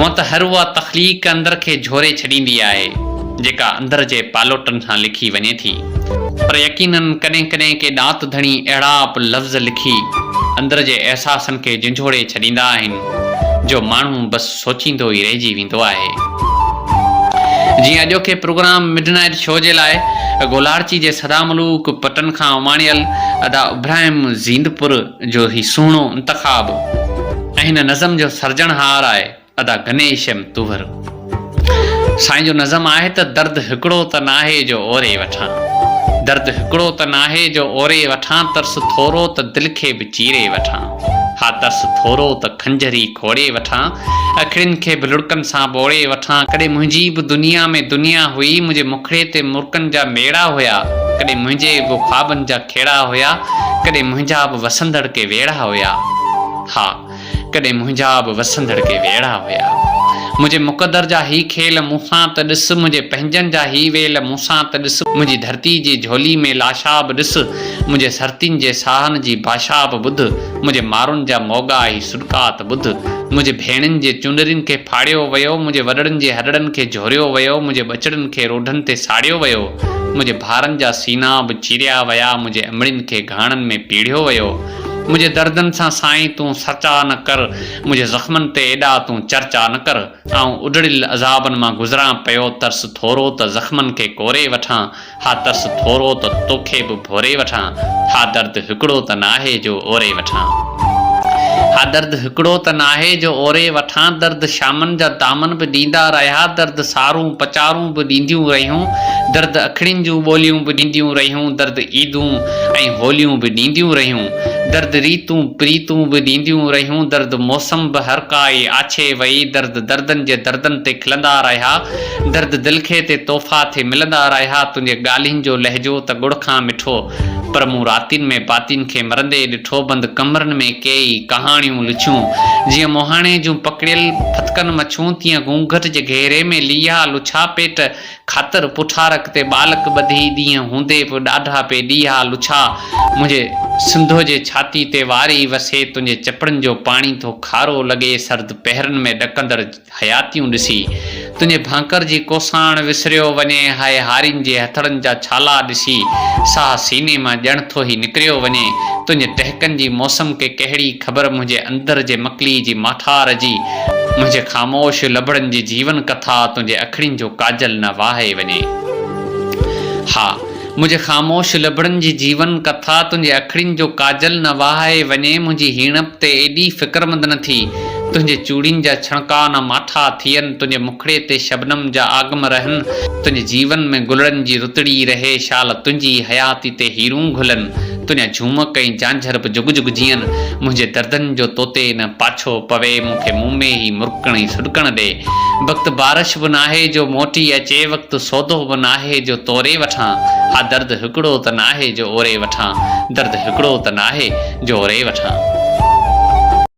هونء ته هر اها تخليق اندر کي جهوري ڇڏيندي آهي، جيڪا اندر جي پالوٽن سان لکي وڃي ٿي. پر يقينن ڪڏهن ڪڏهن ڪي ڏات ڌڻي اهڙا به لفظ لکي اندر جي احساسن کي جهنجهوڙي ڇڏيندا آهن، جو ماڻهو بس سوچيندو ئي رهجي ويندو آهي. جيئن اڄوڪي پروگرام مڊ نائيٽ شو جي لاء گولاڙچي جي سدا ملوڪ پٽن کان اماڻيل ادا ابراهيم زيندپور جو هي سهڻو انتخاب ۽ هن نظم جو سرجڻهار آهي ادا گنيش ايم طوهر سائين جو نظم آهي ته درد هڪڙو ته ناهي جو اوري وٺان درد هڪڙو ته ناهي جو اوري وٺان ترس ٿورو ته دل کي به چيري وٺان ها ترس ٿورو ته خنجر ئي کوڙي وٺان اکڙين کي به لڙڪن سان ٻوڙي وٺان ڪڏهن منهنجي به دنيا ۾ دنيا هئي منهنجي مکڙي تي مرڪن جا ميڙا هيا ڪڏهن منهنجي به خوابن جا کيڙا هيا، ڪڏهن منهنجا به وسندڙ ڪي ويڙها هيا. ها، ڪڏهن منهنجا به وسندڙ ڪي ويڙها هيا. منهنجي مقدر جا هي کيل مون سان ته ڏس، منهنجي پنهنجن جا هي ويل مون سان ته ڏس، منهنجي ڌرتي جي جهولي ۾ لاشا به ڏس، منهنجي سرتين جي ساهن جي باشا به ٻڌ، منهنجي مارن جا موڳا هي سڏڪا ته ٻڌ، منهنجي ڀيڻين جي چونرين کي ڦاڙيو ويو، منهنجي وڏڙن جي هڏڙن کي جهوريو ويو، منهنجي ٻچڙن کي روڍن تي ساڙيو ويو. منهنجي ڀائرن جا سينا به چيريا ويا، منهنجي امڙين کي گهاڻن ۾ پيڙهيو ويو. منهنجي دردن سان سائين تون سرچا نه ڪر، منهنجي زخمن تي ايڏا تون چرچا نه ڪر. آئون اڊڙيل عذابن مان گذران پيو، ترس ٿورو ته زخمن کي ڪوري وٺان، ها ترس ٿورو ته توکي به ڀوري وٺان، ها درد هڪڙو ته ناهي جو اوري وٺان. ها درد هڪڙو ته ناهي جو اوري وٺان، درد شامن جا دامن به ڏيندا رهيا، درد سارون پچارون به ڏينديون رهيون، درد اکڙين جون ٻوليون به ڏينديون رهيون، درد عيدون ۽ هوليون به ڏينديون رهيون، درد ريتون پريتون به ڏينديون رهيون، درد موسم به هر ڪائي آڇي وئي، درد دردن جي دردن تي کلندا رهيا، درد دل کي تي تحفا ٿي ملندا رهيا، تنهنجي ڳالهين جو لهجو ته ڳڙ کان مٺو، پر مون راتين ۾ باتين کي مرندي ڏٺو، بند ڪمرن ۾ ڪيئي ڪهاڻيون لڇيون، جيئن مهاڻي جون پڪڙيل ڦٿڪن مڇون، تيئن گونگهٽ جي گهيري ۾ ليها لڇا پيٽ خاطر پٺارڪ تي ٻالڪ ٻڌي، ڏينهن هوندي به ڏاڍا پي ڏيها لڇا، منهنجي سنڌو جي ڇاتي تي واري وسي، تنهنجي چپڙن جو پاڻي ٿو کارو لڳي، سرد پهرن ۾ ڏڪندڙ. حياتيون ڏسي، تنهنجي ڀانڪر جي ڪوساڻ وسريو وڃي، هاء هارين جي هٿڙن جا ڇالا ڏسي، ساهه سيني مان ڄڻ ٿو هي نڪريو وڃي، تنهنجي ٽهڪن جي موسم کي ڪهڙي خبر منهنجي اندر جي مڪلي جي ماٺار جي، منهنجي خاموش لبڙن جي جيون ڪٿا، تنهنجي اکڙين جو ڪاجل نه واهي وڃي. ها! منهنجي خاموش لبڙن جي جيون ڪٿا، تنهنجي اکڙين جو ڪاجل نه واهي وڃي، منهنجي هيڻپ تي ايڏي فڪرمند نه ٿي، تنهنجي چوڙين جا ڇڻڪا نه ماٺا ٿين، تنهنجي مکڙي تي شبنم جا آگم رهن، تنهنجي جيون ۾ گلڙن جي رتڙي رهي، شال تنهنجي حياتي تي هيرون گهلن، تنهنجا جهومڪ ۽ جانجهر به جڳ جڳ جيئن، منهنجي دردن جو توتي نه پاڇو پوي، مون کي مون ۾ ئي مرڪڻ ۽ سڏڪڻ ڏي. وقت بارش به ناهي جو موٽي اچي، وقت سودو به ناهي جو توري وٺان، ها درد هڪڙو ته ناهي جو اوري وٺان، درد هڪڙو ته ناهي جو اوري وٺان.